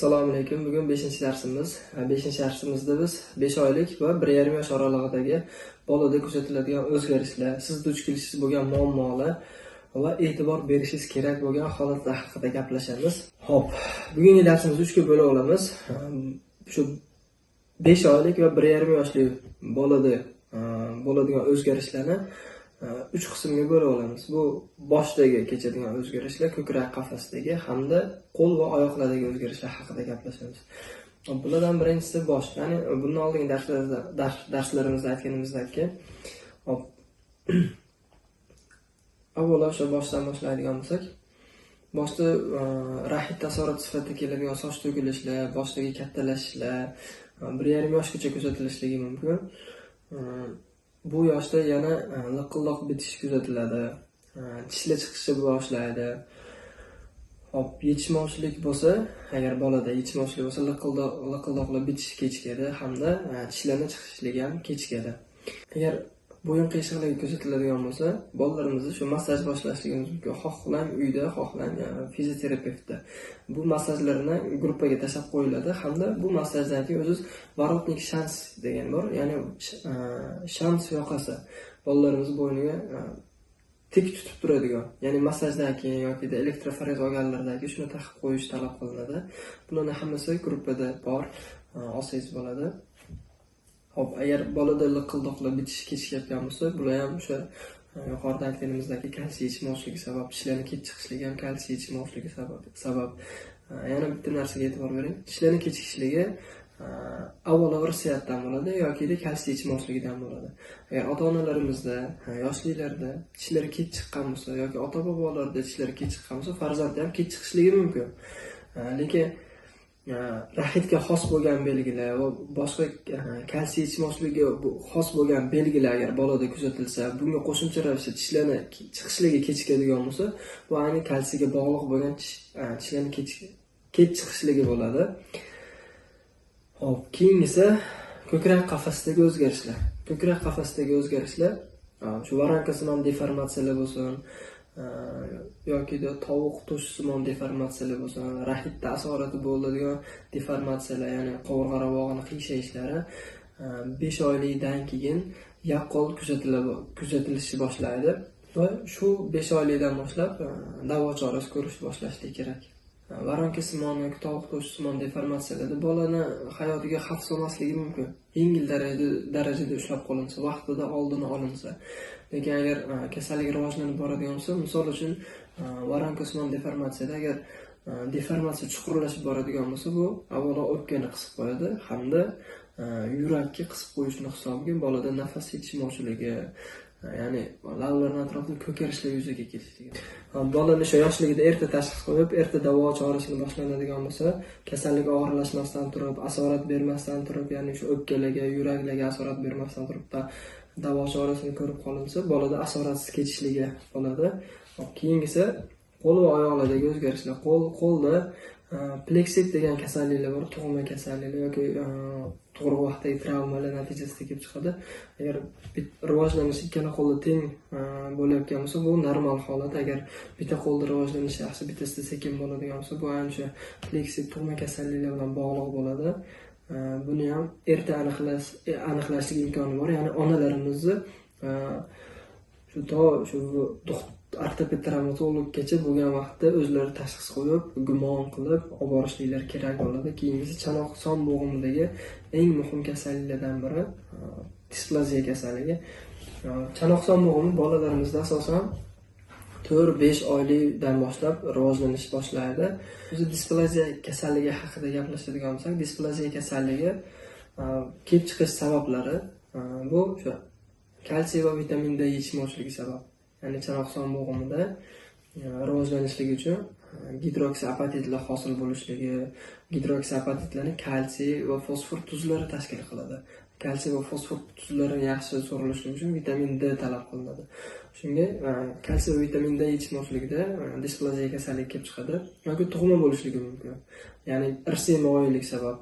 Assalomu alaykum. Bugun 5-darsimiz. 5-darsimizda biz 5 oylik va 1,5 yosh oralig'idagi bolada kuzatiladigan o'zgarishlar, siz duch kelishingiz bo'lgan muammolar va e'tibor berishingiz kerak bo'lgan holatlar haqida gaplashamiz. Xo'p, bugungi darsimizni 3 ga bo'lib olamiz. Shu 5 oylik va 1,5 yoshli bolada bo'ladigan o'zgarishlarni 3 qismga bo'lib olamiz. Bu boshdagi kechadigan o'zgarishlar, ko'krak qafasidagi hamda qo'l va oyoqlardagi o'zgarishlar haqida gaplashamiz. Bulardan birinchisi bosh. Ya'ni bundan oldingi darslarimizda aytganimizdek, hop, avvalo o'sha boshdan boshlaydigan bo'lsak, boshda rahit tasorati sifatida keladigan soch to'kilishlar, boshdagi kattalashishlar 1,5 yoshgacha kuzatilishligi mumkin. Bu yoshda yana liqildoq bitish kuzatiladi, tishlar chiqishni boshlaydi. Hop, yetishmovchilik bo'lsa, agar bolada yetishmovchilik bo'lsa, liqildoqlar bitishi kechikadi hamda tishlarni chiqishligi ham kechikadi. Agar bo'yin qiyshiqligi kuzatiladigan bo'lsa, bolalarimizni shu massaj boshlashligimiz mumkin. Xohlang uyda, xohlang fizioterapevtda. Bu massajlarni gruppaga tashlab qo'yiladi hamda bu massajdan keyin o'ziz воротник shans degan bor, ya'ni shans yoqasi bolalarimiz bo'yniga tik tutib turadigan, ya'ni massajdan keyin yoki elektroforez olganlardan keyin shuni taqib qo'yish talab qilinadi. Bularning hammasi gruppada bor, olsangiz bo'ladi. Hop, agar bolada liqildoqlar bitishi kechikayotgan bo'lsa, bular ham o'sha yuqorida aytganimizdek kalsiy yetishmovchiligi sabab, tishlarni kech chiqishligi ham kalsiy yetishmovchiligi sabab. Yana bitta narsaga e'tibor bering. Tishlarni kechikishligi avvalo irsiyatdan bo'ladi yoki kalsiy yetishmovchiligidan bo'ladi. Agar ota-onalarimizda, yoshliklarda tishlari kech chiqqan bo'lsa yoki ota-bobolarda tishlari kech chiqqan bo'lsa, farzandda ham kech chiqishligi mumkin. Lekin rahitga xos bo'lgan belgilar va boshqa kalsiy yetishmovchiligiga xos bo'lgan belgilar agar bolada kuzatilsa, bunga qo'shimcha ravishda tishlarni chiqishligi kechikadigan bo'lsa, bu ayni kalsiyga bog'liq bo'lgan tishlarni kech chiqishligi bo'ladi. Hop, keyingisi ko'krak qafasidagi o'zgarishlar. Ko'krak qafasidagi o'zgarishlar shu varankasimon deformatsiyalar bo'lsin, yoki tovuq to'shsimon deformatsiyalar bo'lsin, rahitda asorati bo'ladigan deformatsiyalar, ya'ni qovurg'a ravog'ini qiyshayishlari 5 oylikdan keyin yaqqol kuzatilishi boshlaydi va shu 5 oylikdan boshlab davo chorasi ko'rish boshlashlik kerak. Varankasimon yoki tovuq to'shsimon deformatsiyalarda bolani hayotiga xavf solmasligi mumkin. Yengil darajada ushlab qolinsa, vaqtida oldini olinsa. Lekin agar kasallik rivojlanib boradigan bo'lsa, misol uchun varankasimon deformatsiyada agar deformatsiya chuqurlashib boradigan bo'lsa, bu avvalo o'pkani qisib qo'yadi hamda yurakka qisib qo'yishini hisobiga bolada nafas yetishmovchiligi, ya'ni lavlarning atrofida ko'karishlar yuzaga kelishligi. Bolani o'sha yoshligida erta tashxis qo'yib, erta davo chorasini boshlanadigan bo'lsa, kasallik og'irlashmasdan turib, asorat bermasdan turib, ya'ni shu o'pkalarga, yuraklarga asorat bermasdan turib davo chorasini ko'rib qolinsa, bolada asoratsiz kechishligi bo'ladi. Keyingisi qo'l va oyoqlardagi o'zgarishlar. Qo'lda pleksit degan kasalliklar bor, tug'ma kasalliklar yoki tug'ruq vaqtidagi travmalar natijasida kelib chiqadi. Agar rivojlanish ikkala qo'lda teng bo'layotgan bo'lsa, bu normal holat. Agar bitta qo'lda rivojlanish yaxshi, bittasida sekin bo'ladigan bo'lsa, bu ayni pleksit tug'ma kasalliklar bilan bog'liq bo'ladi. Buni ham erta aniqlashlik imkoni bor. Ya'ni onalarimizni shu to shu ortoped travmatologgacha bo'lgan vaqtda o'zlari tashxis qo'yib, gumon qilib olib borishliklari kerak bo'ladi. Keyingisi chanoq son bo'g'imidagi eng muhim kasalliklardan biri displaziya kasalligi. Chanoq son bo'g'imi bolalarimizda asosan 4-5 oylikdan boshlab rivojlanish boshlaydi. O'zi displaziya kasalligi haqida gaplashadigan bo'lsak, displaziya kasalligi kelib chiqish sabablari bu o'sha kalsiy va vitamin D yetishmovchiligi sabab. Ya'ni chanoq son bo'g'imida rivojlanishligi uchun gidroksiapatitlar hosil bo'lishligi, gidroksiapatitlarni kalsiy va fosfor tuzlari tashkil qiladi. Kalsiy va fosfor tuzlari yaxshi so'rilishligi uchun vitamin D talab qilinadi. Shunga kalsiy va vitamin D yetishmovchiligida displaziya kasalligi kelib chiqadi yoki tug'ma bo'lishligi mumkin. Ya'ni irsiy moyillik sabab.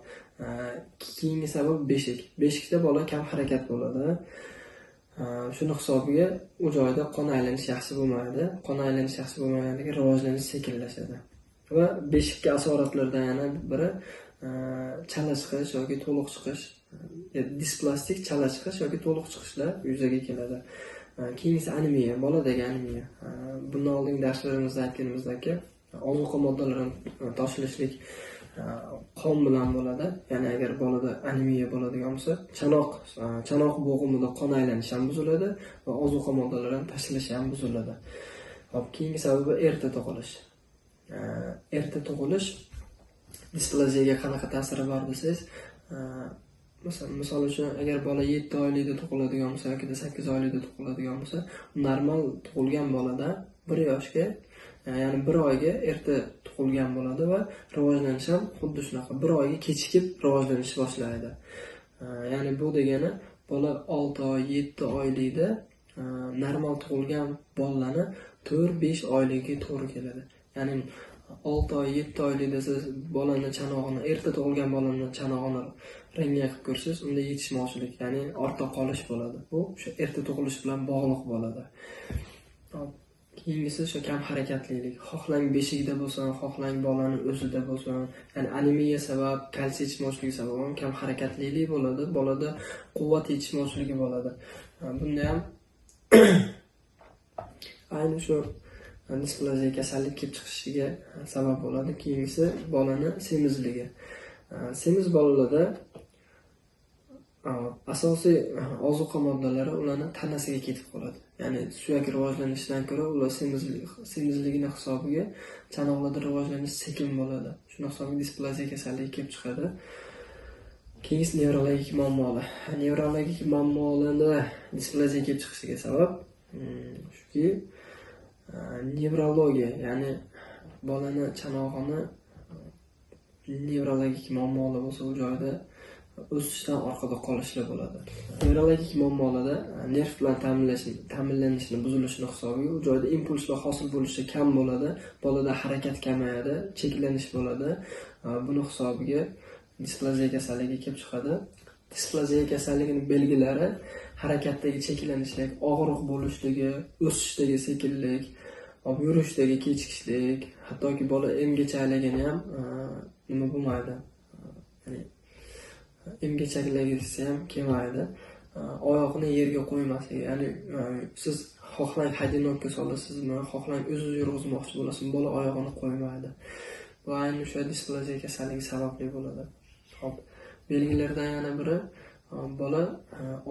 Keyingi sabab beshik. Beshikda bola kam harakat bo'ladi. Shuni hisobiga u joyda qon aylanishi yaxshi bo'lmaydi. Qon aylanishi yaxshi bo'lmaganligi rivojlanish sekinlashadi. Va beshikka asoratlardan yana biri chala chiqish yoki to'liq chiqish, displastik chala chiqish yoki to'liq chiqishlar yuzaga keladi. Keyingisi anemiya, boladagi anemiya. Bundan oldingi darslarimizda aytganimizdek, ozuqa moddalarini toshilishlik qon bilan bo'ladi. Ya'ni agar bolada anemiya bo'ladigan bo'lsa, chanoq bo'g'imida qon aylanishi ham buziladi va ozuqa moddalarini tashilishi ham buziladi. Hop, keyingi sababi erta tug'ilish. Erta tug'ilish displaziyaga qanaqa ta'siri bor desangiz, misol uchun agar bola 7 oylikda tug'iladigan bo'lsa yoki 8 oylikda tug'iladigan bo'lsa, normal tug'ilgan bolada 1 yoshga, ya'ni 1 oyga erta tug'ilgan bo'ladi va rivojlanish ham xuddi shunaqa 1 oyga kechikib rivojlanish boshlaydi. Ya'ni bu degani bola 6 oy, 7 oylikda normal tug'ilgan bolalarni 4-5 oyligiga to'g'ri keladi. Ya'ni 6 oy, 7 oylikda siz bolani chanog'ini, erta tug'ilgan bolani chanog'ini rentgen qilib ko'rsangiz, unda yetishmovchilik, ya'ni ortda qolish bo'ladi. Bu o'sha erta tug'ilish bilan bog'liq bo'ladi. Keyingisi o'sha kam harakatlilik. Xohlang beshikda bo'lsin, xohlang bolani o'zida bo'lsin, ya'ni anemiya sabab, kalsiy yetishmovchiligi sabab ham kam harakatlilik bo'ladi, bolada quvvat yetishmovchiligi bo'ladi. Bunda ham ayni shu displaziya kasallik kelib chiqishiga sabab bo'ladi. Keyingisi bolani semizligi. Semiz bolalarda asosiy ozuqa moddalari ularni tanasiga ketib qoladi. Ya'ni suyak rivojlanishidan ko'ra ular semizligini hisobiga chanoqlarda rivojlanish sekin bo'ladi. Shuni hisobiga displaziya kasalligi kelib chiqadi. Keyingisi nevrologik muammolar. Nevrologik muammolarda displaziya kelib chiqishiga sabab shuki, nevrologiya, ya'ni bolani chanog'ini nevrologik muammolar bo'lsa, u joyda o'sishdan orqada qolishlar bo'ladi. Nevrologik muammolarda nerv bilan ta'minlanishini buzilishini hisobiga u joyda impulslar hosil bo'lishi kam bo'ladi, bolada harakat kamayadi, cheklanish bo'ladi. Buni hisobiga displaziya kasalligi kelib chiqadi. Displaziya kasalligining belgilari harakatdagi cheklanishlik, og'riq bo'lishligi, o'sishdagi sekinlik, yurishdagi kechikishlik, hattoki bola emgachakligini ham nima bo'lmaydi. Ya'ni emgachakligisi ham kelmaydi. Oyoqni yerga qo'ymasligi, ya'ni siz xohlang ходинокка solasizmi, xohlang o'zingiz yurg'izmoqchi bo'lasizmi, bola oyog'ini qo'ymaydi. Bu ayni o'sha displaziya kasalligi sababli bo'ladi. Hop, belgilardan yana biri bola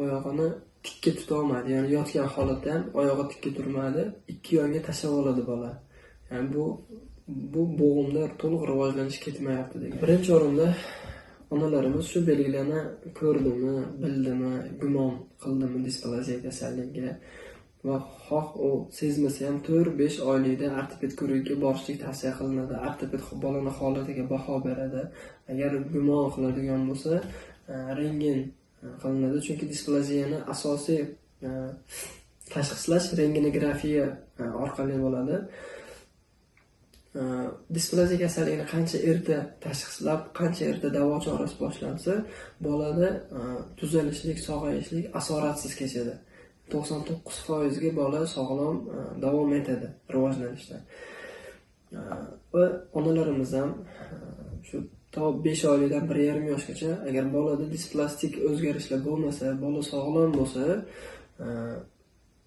oyog'ini tikka tuta olmaydi, ya'ni yotgan holatda ham oyog'i tikka turmaydi, ikki yonga tashlab oladi bola. Ya'ni bu bo'g'imda to'liq rivojlanish ketmayapti degan. Birinchi o'rinda onalarimiz shu belgilarni ko'rdimi, bildimi, gumon qildimi displaziya kasalligiga va xoh u sezmasa ham 4-5 oylikda ortoped ko'rigiga borishlik tavsiya qilinadi. Ortoped bolani holatiga baho beradi. Agar gumon qiladigan bo'lsa, rentgen qilinadi. Chunki displaziyani asosiy tashxislash rentgenografiya orqali bo'ladi. Displaziya kasalligini qancha erta tashxislab, qancha erta davo chorasi boshlansa, bolada tuzalishlik, sog'ayishlik asoratsiz kechadi. 99% ga bola sog'lom davom etadi rivojlanishda. Va onalarimiz ham shu to 5 oylikdan 1,5 yoshgacha agar bolada displastik o'zgarishlar bo'lmasa, bola sog'lom bo'lsa,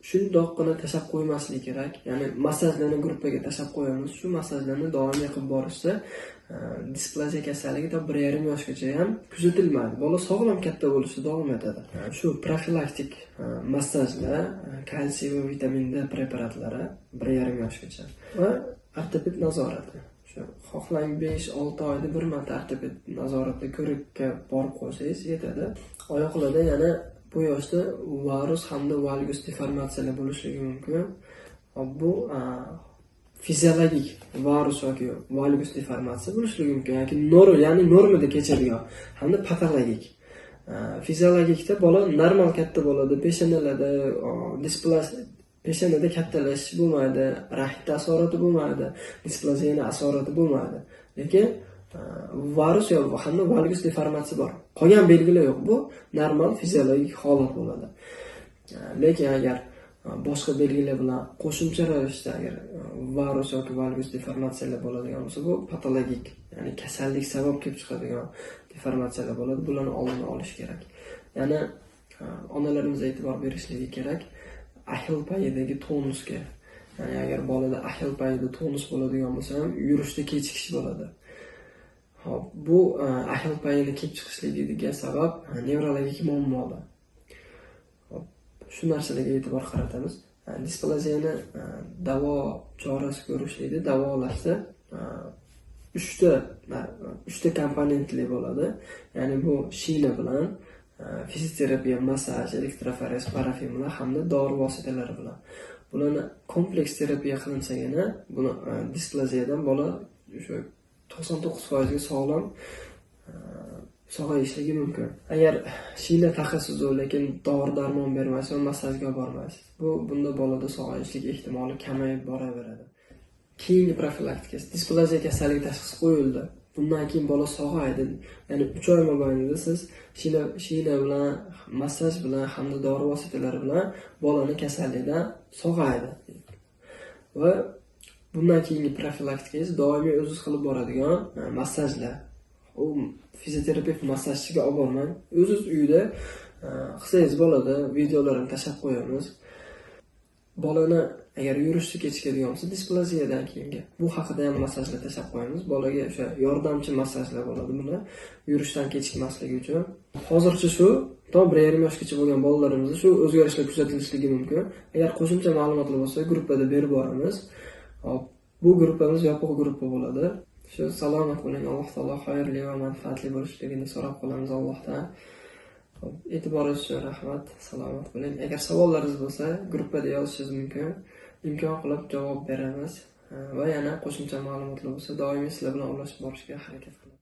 shundoqqina tashlab qo'ymaslik kerak. Ya'ni massajlarni gruppaga tashlab qo'yamiz. Shu massajlarni doimiy qilib borishsa, displaziya kasalligi to 1,5 yoshgacha ham kuzatilmaydi. Bola sog'lom katta bo'lishda davom etadi. Shu profilaktik massajlar, kalsiy va vitamin D preparatlari 1,5 yoshgacha va ortoped nazorati. Shu xohlang 5-6 oyda bir marta ortoped nazoratida ko'rikka borib qo'ysangiz yetadi. Oyoqlarda yana bu yoshda varus hamda valgus deformatsiyalar bo'lishligi mumkin. Bu fiziologik varus yoki valgus deformatsiya bo'lishligi mumkin, yoki ya'ni normada kechadigan hamda patologik. Fiziologikda bola normal katta bo'ladi, peshonalarda peshonada kattalashish bo'lmaydi, rahit asorati bo'lmaydi, displaziyani asorati bo'lmaydi. Lekin varus yoki hamda valgus deformatsiya bor. Qolgan belgilar yo'q. Bu normal fiziologik holat bo'ladi. Lekin agar Boshqa belgilar bilan qo'shimcha ravishda agar varus yoki valgus deformatsiyalar bo'ladigan bo'lsa, bu patologik, ya'ni kasallik sabab kelib chiqadigan deformatsiyalar bo'ladi. Bularni oldini olish kerak. Ya'ni onalarimiz e'tibor berishligi kerak ahil payidagi tonusga. Ya'ni agar bolada ahil payida tonus bo'ladigan bo'lsa ham yurishda kechikish bo'ladi. Xo'p, bu ahil payini kelib chiqishligiga sabab nevrologik muammolar. Xo'p, shu narsalarga e'tibor qaratamiz. Displaziyani davo chorasi ko'rishlikda, davolashda uchta komponentli bo'ladi. Ya'ni bu shina bilan, fizioterapiya, massaj, elektroforez, parafin bilan hamda dori vositalari bilan. Bularni kompleks terapiya qilinsagina, buni displaziyadan bola o'sha 99% ga sog'lom sog'ayishligi mumkin. Agar shina taqasiz, lekin dori darmon bermaysiz va massajga olib bormaysiz, bunda bolada sog'ayishlik ehtimoli kamayib boraveradi. Keyingi profilaktikasi displaziya kasalligi tashxisi qo'yildi. Bundan keyin bola sog'aydi. Ya'ni 3 oy mobaynida siz shina bilan, massaj bilan hamda dori vositalari bilan bolani kasallikdan sog'aydi. Va bundan keyingi profilaktikangiz doimiy o'zingiz qilib boradigan massajlar. U fizioterapevt massajchiga olib bormang. O'zingiz uyda qilsangiz bo'ladi, videolarini tashlab qo'yamiz. Bolani agar yurishda kechikadigan bo'lsa, displaziyadan keyingi bu haqida ham massajlar tashlab qo'yamiz. Bolaga o'sha yordamchi massajlar bo'ladi bular, yurishdan kechikmasligi uchun. Hozircha shu to 1,5 yoshgacha bo'lgan bolalarimizda shu o'zgarishlar kuzatilishligi mumkin. Agar qo'shimcha ma'lumotlar bo'lsa, gruppada berib boramiz. Hop, bu gruppamiz yopiq gruppa bo'ladi. Shu salomat bo'ling, Alloh taolo xayrli va manfaatli bo'lishligini so'rab qolamiz Allohdan. Hop, e'tiboringiz uchun rahmat, salomat bo'ling. Agar savollaringiz bo'lsa, gruppada yozishingiz mumkin. Imkon qilib javob beramiz va yana qo'shimcha ma'lumotlar bo'lsa, doimiy sizlar bilan ulashib borishga harakat qilamiz.